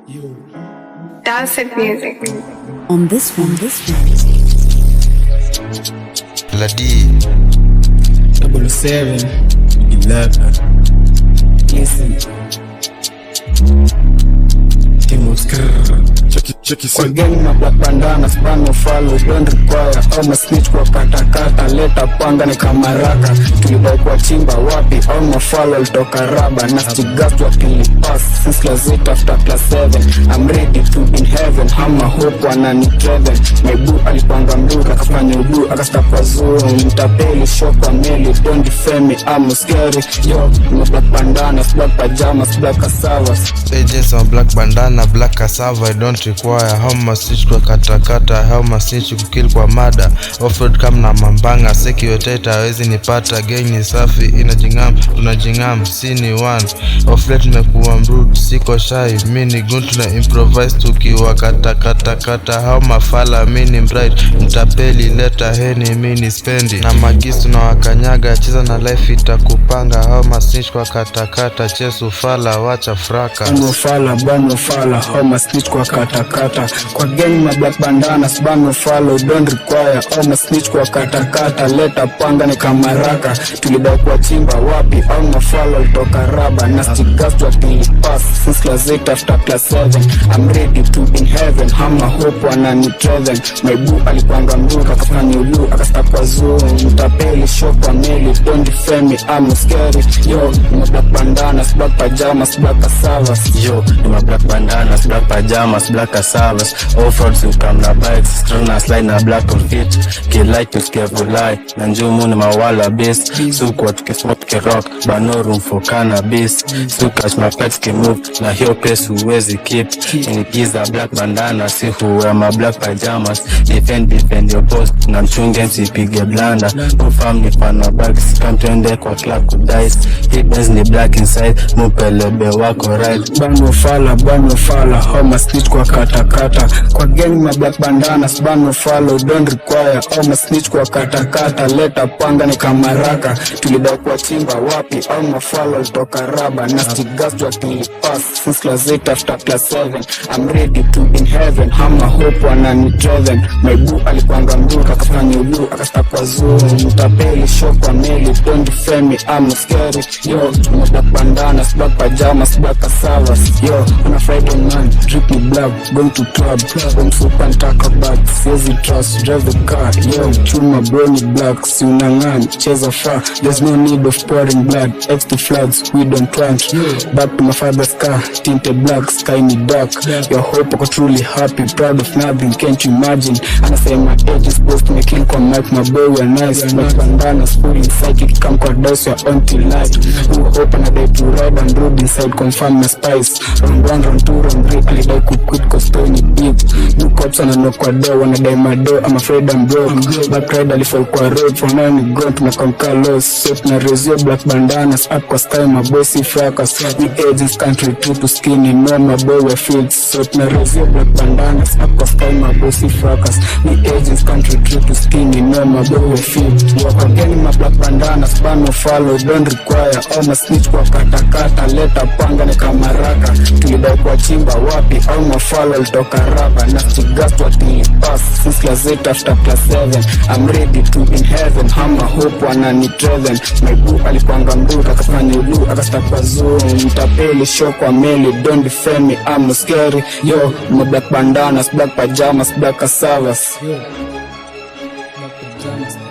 Dowset Music. On this one, this one. Ladi. 007 11. Listen. Timo skrrr. Cheki cheki. Kwa gang na black bandana, spano follow, don't require. Au masnitch kwa katakata, leta panga ni kamaraka. Tulidai kwa chimba wapi, au mafalo alitoka raba. Nasty gas wa pili pass, since class 8 after class 7. I'm ready to be in heaven, hama hope wanani threaten. Mebu alipanga mduka, akafanya udu, akastapa zoo. Mtapeli, shop kwa meli, don't defend me, I'm scary. Yo, no black bandanas, black pajamas, black cassavas. Agents on black bandana, black cassava, I don't require. How much kwa katakata, how much kukill kwa mada. Offroad kam na mambanga, sekiweteta hawezi nipata. Gang ni safi, inajingam, tunajingam, si ni one. Off late nimekuwa mrude, siko shy, mi ni gun tuna improvise tukiwa kata kata kata. How mafala, mi ni bright, mtapeli leta heni, mi ni spendi. Na magis tunawakanyaga, cheza na life itakupanga. How masnitch kwa katakata, chesu fala, wacha fraka. Bano fala, bano fala, homa snitch kwa katakata. Kwa gang ma black bandanas, bano follow, don't require. Homa snitch kwa katakata, leta panga ni kamaraka. Tulidai kwa chimba wapi, au mafalo alitoka raba. Nasty gas wa pili pass, since class 8 after class 7. I'm ready to be in heaven, hama hope wanani threaten. Mebu alipanga mduka, akafanya udu, akastapa zoo. Mtapeli, shop kwa meli, don't defend me, I'm scary. Yo, no black bandanas, black pajamas, black cassavas. Yo, ni ma black bandanas, black pajamas, black cassavas. Off-road si na bikes, strong na slide na black on fit. Kilike tusikie vulai, na njumu ni mawala base. Sukwa tukismoke tukirock, but no room for cannabis. So catch my pets move, na hiyo pace huwezi keep. Inigiza black bandana, si huwear ma black pajamas. Defend, defend your post, na mchunge msipige blunder. Kufam ni fan wa bags, come twende kwa club kudice. Hii Benz ni black inside, mupelebe wako right. Bano fala, bano fala, homa snitch kwa katakata. Kwa gang ma black bandanas, bano follow, don't require. Homa snitch kwa katakata, leta panga ni kamaraka. Tulidai kwa chimba wapi, au mafalo alitoka raba. Nasty gas wa pili pass, since class 8 after class 7. I'm ready to be in heaven, hama hope wanani threaten. Maibu alipanga mduka, akafanya udu, akastapa zoo. Mtapeli, shop kwa meli, don't defend me, I'm not scary. Yo, no black bandanas, black pajamas, black cassavas. Yo, on a Friday man, drip me black, going to club. Home soup and taka back, siwezi trust, drive the car. Yo, chuma bro ni black, si unang'am, cheza far. There's no need of pouring blood, X to floods, we don't want. Back to my father's car, tinted black, sky ni dark. Your hope ako truly happy, proud of nothing, can't you imagine? Anasema age is both tumekill kwa mic, my boy we are nice. Black bandanas, full inside, kikam kwa dice, we are on till night. Who hope anadai to ride and road inside, confirm na spice. Round one, round two, round three, alidai kuquit cause story ni deep. New cops wananok kwa door, wanadai mado, I'm afraid I'm broke. Back ride alifall kwa road, for now ni gone, tunakonka loss. So tunarezio black bandanas, up kwa sky, my boy si fracas. New agents country true to skinny, no my boy we feel. So tunarezio black bandanas, up kwa sky, my boy si fracas. New agents country true to skinny, no my boy we feel. Wako gang ma black bandanas, bano follow, don't require. All my snitch kwa katakata, leta panga ni kamaraka. Tulidai kwa chimba wapi, au mafalo alitoka raba. Nasty gas wa pass, since class 8 after class 7. I'm ready to be in heaven, hama hope wanani threaten. Maibu alipanga mduka, akafanya udu, akastapa zoo. Mtapeli, show kwa meli, don't defend me, I'm not scary. Yo, no black bandanas, black pajamas, black cassavas. Black pajamas.